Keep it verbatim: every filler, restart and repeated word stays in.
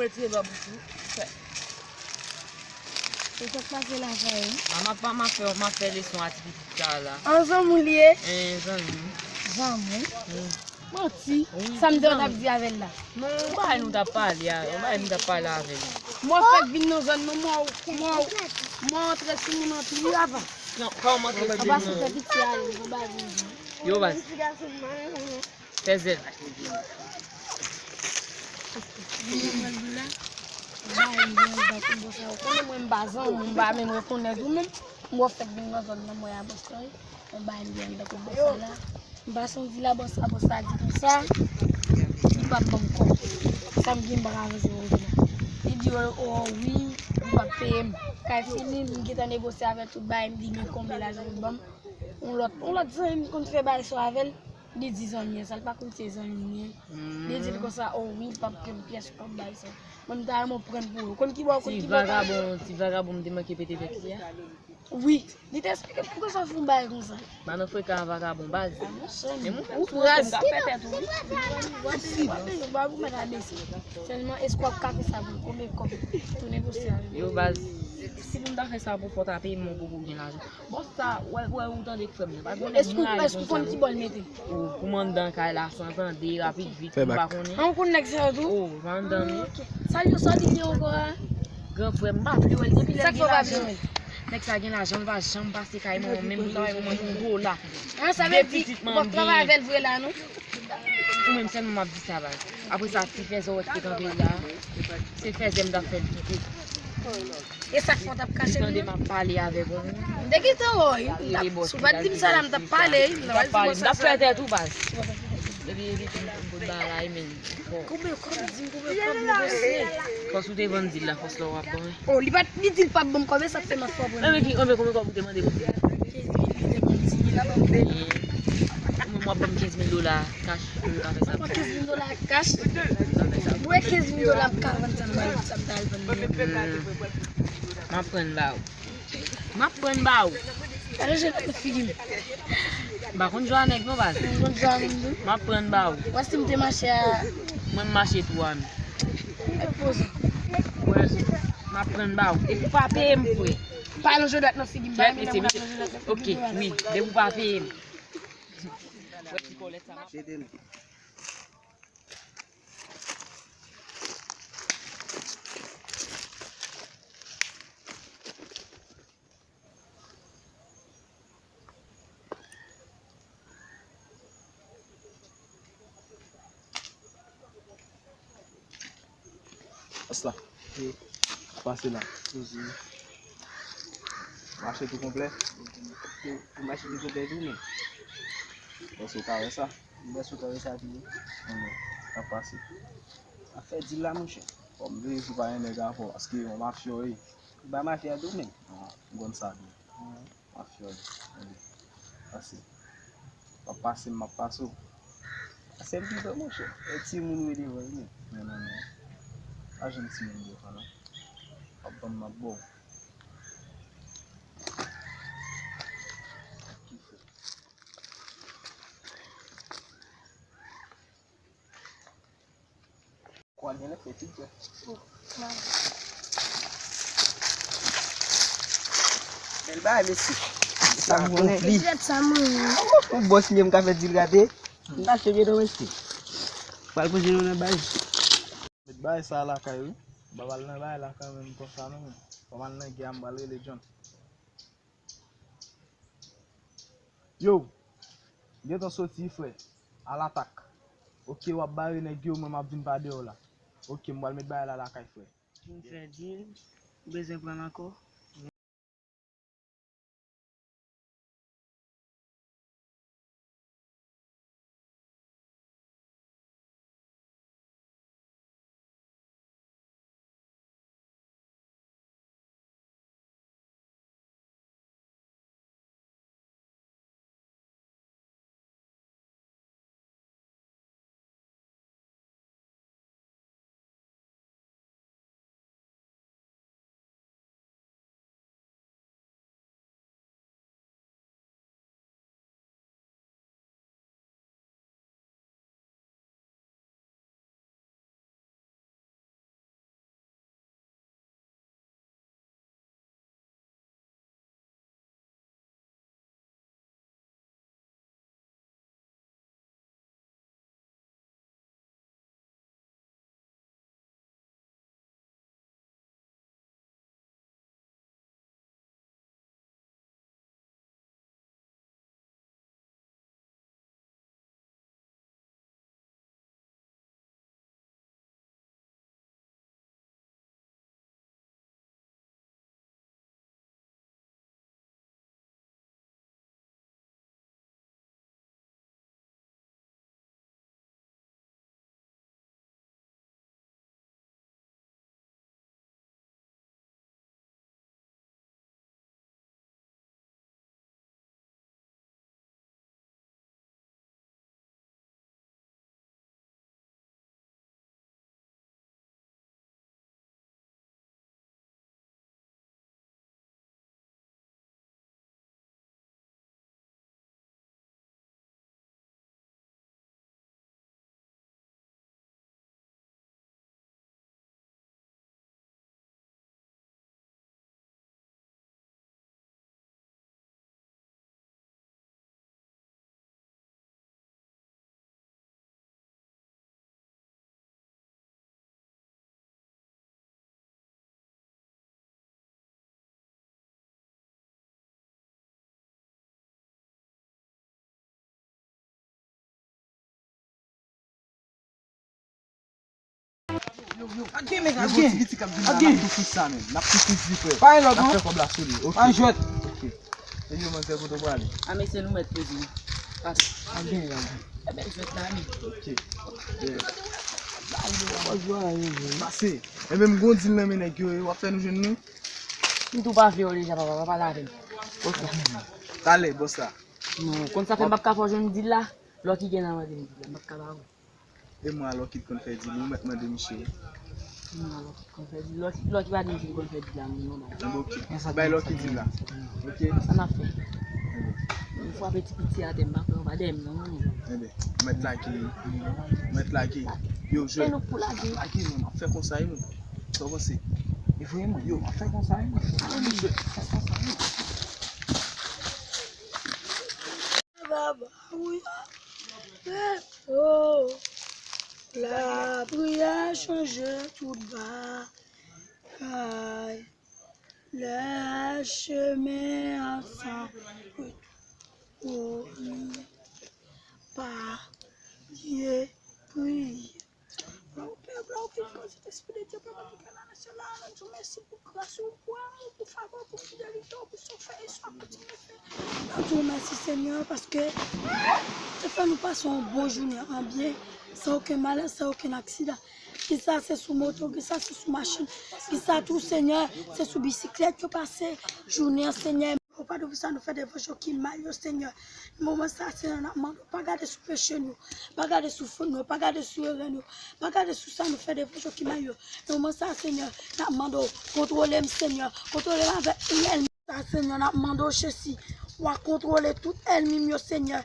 Retire bab ou tou. Fè. Se sa k pase la, frè, wi. A, m ap, m ap fè, m ap fè leson a ti pitit sa a la. An zanmi w li ye? En, zanmi. Zanmi? Wi. Manti. Wi, sa m te w t ap di avè l la? Non, yon bagay nou t ap pale a, yon bagay nou t ap pale avè l. Mwen fèk vin nan zòn nan, mwen, mwen, mwen antre sou moun anpil, wi, apa. Non, kòman antre sou moun nan? Apa se fè piti ale, yon bagay vin di. Yo, baz. Fè zèl. Ou konnen mwen m pa zanmi w, m pa menm rekonèt ou menm. M wè w fèk vin nan zòn nan, mwen a bòs la, wi. Yon bagay m gen anndan kot bòs la la. M pase yon di la bòs la, bòs la di konsa, li p ap ban m kòb. Sa m gen m pa ka avanse pou la. Li di, o, o, wi, li p ap peye m. Kay fini, m gentan negosye avè l tout bagay, m di, men konbyen lajan pou ban m. Yon lòt, yon lòt zanmi m konn fè bagay sa avè l. Li di zanmi an sa, li pa konn se zanmi li ye. Li di l konsa, o wi, li p ap peye m pyès kòb bagay sa. Mwen, m ta renmen w pran pou ou. Konn ki bò, konn ki bò. Ti vagabon, ti vagabon m te manke pete tèt li a. Wi, li te esplike m poukisa w fè yon bagay konsa. Pa nan frekan a vagabon baz. A, monchè, men ou kraz. Ou fè tèt ou, wi. Ou pa pou mèt a bese. Sèlman, èske w ap ka fè sa pou konbyen kòb? Tounen pou sa. Yo, baz, si pou m ta fè sa pou fò w ta peye m, mwen poko gen lajan. Bòs sa, wè, wè, ou tande frè m nan. Pa gen nèg moun ale konsa non. Èske w konn ki bò l mete? O, pou m anndan kay la, san tande, rapid, vit, m pa konnen. An, ou konn nèg sa yo tou? O, m anndan wi. Ok. Sa l yo, sa l di ankò a? Gran frè m, m pa vle wè l depi lè l gen lajan. Nèg sa gen lajan, l pa janm pase kay mwen, menm pou travay pou mwen, pou gwo la. An, sa vle di, w ap travay avè l vre la, non? Ou menm sèlman m ap di sa, baz. Apre sa, ti fèzè w wè ki te kanpe la, se fèzè m t ap fè l kite. E sa k fè w t ap kache l menm? Tande m ap pale avèk ou. M te gentan wè w, wi. Si w pa t di m sa la, m t ap pale, wi. M t ap pale, m t ap fè tèt ou, baz. Epi, epi, m, m, m, bagay, men. Koube kòb, di m koube kòb, negosye. Fòs ou te vann di l la, fòs la w ap ban. O, li pa t, li di l p ap ban m kòb, e sa k fè m ap fè w pran. Enben, ki, enben, konbyen kòb ou te mande pou di? Kenz mil, li te ban m di mil, la ban m. Mwen, w ap ban m kenz mil dola kach pou m ka fè sa. Pran kenz mil dola kach. Mwen, kenz mil dola, m ka vann sa m ba yo, sa m ta al vann li an. M ap pran ba ou. M ap pran ba ou. Gade jwèt nan figi m. M pa konn jwe a nèg non, baz. M konn jwe a moun tou. M ap pran ba ou. Wè si m te mache a. Mwen, m mache tou a men. Mèt poze. Wè, m ap pran ba ou. Depi w pa peye m, frè. Pa lonje dwèt nan figi m, ba m nan lonje dwèt nan figi m. Ok, wi, depi w pa peye m. Wè ti kòlèt sa m ap. Asla. Wi. Pase la. Wi. Mache tou konplè? Tou, tou mache tou konplè tou, men. Èske w ka wè sa? Èske w ka wè sa tou? Wi. Sa pase. Afè dil la, monchè. Bon, m vle di w pa renmen gafon, paske yon mafya w ye. Ba mafya tou, men. Ah, m konn sa tou. Mafya w ye. Pase. W ap pase m, m ap pase w. Pase m pito, monchè. E timoun wi devan wi. Non, non, non. Pa janm timoun devan non. W ap ban m, m ap ba w. Kwa genlè fè ti djòb. Bèl bagay, mesye. Sa m konnen. Ti djòb sa mwen. Ou bòs li menm ka fè dil gate. M ta achte bidon, mesye. Pral poze nou nan baz. Met bagay sa lakay wi. M pa pral nan bagay la kanmenm konsa non. Fò m al nan gè a, m pral rele John. Yo, m gentan soti, frè. Alatak. Oke, w ap bare nèg yo, mwen m ap vin pa dèyè w la. Oke, m pral met bagay la lakay, frè. Vin fè dil, ou bezwen pran l ankò? Yo, yo, a gen, men, a gen. Yo, bon, ti piti k ap vin la, n ap tou fis sa, men. N ap tou fis li, frè. Pa gen lòt, non? N ap fè kòb la sou li, oke? Pa jwèt. Oke. E yo, manzè, kote w prale? A, mesye, nou mèt poze nou. Pase. A gen, a gen. E bèl jwèt la, men. Oke. Yeah. Pase. Enben, m gon dil nan men nèg yo, w ap fè nou jwenn nou? M tou pa vle yo deja, papa, pa pale avè m. Oke. Talè, bòs la. Non, konn sa fè m p ap ka fè w jwenn dil la? Lòki gen nan mande m dil la, m p ap ka ba ou. E mwen alò ki t konn fè dil, ou mèt mande misye wi. Mwen alò ki t konn fè dil, lòki, lòki pa di misye t konn fè dil la, non, non, non. Oke. Bay lòki dil la. Oke. Sa n ap fè? Enben. Nou frape ti piti atè, m pa kwè, ou pa dèyè m, non, non, non. Enben, mèt lage, mèt lage. Yo, jwèt. E nou pou lage. Lage, mwen, m ap fè konsa, wi, mwen. Sa w panse? E vre, mwen. Yo, m ap fè konsa, wi, mwen. Mwen, jwèt. Fè konsa, wi. Baba, wi. Oh, lapriyè chanje tout bagay. Lè chemen an san retourne. Pa bliye priye. Glwa ou Pè, glwa ou Fis, glwa ou Sentespri de Dye, Papa ki pè la nan syèl la, nou di w mèsi pou gras ou, pou amou, pou favè, pou fidelite w, pou sa w fè e sa w ap kontinye fè. Nou di w mèsi, Senyè, paske te fè nou pase yon bon jounen an byen, san okenn malè, san okenn aksidan. Kisa se sou moto, kisa se sou machin, kisa tou, Senyè, se sou bisiklèt yo pase jounen an, Senyè. Ou padone pou sa nou fè devan je w ki mal yo, Senyè. Nan moman sa, Senyè, n ap mande w, pa gade sou peche nou, pa gade sou fot nou, pa gade sou erè nou, pa gade sou sa nou fè devan je w ki mal yo. Nan moman sa, Senyè, n ap mande w, kontwole m, Senyè, kontwole m avèk ènmi sa, Senyè, n ap mande w, Jezi, w a kontwole tout ènmi m yo, Senyè.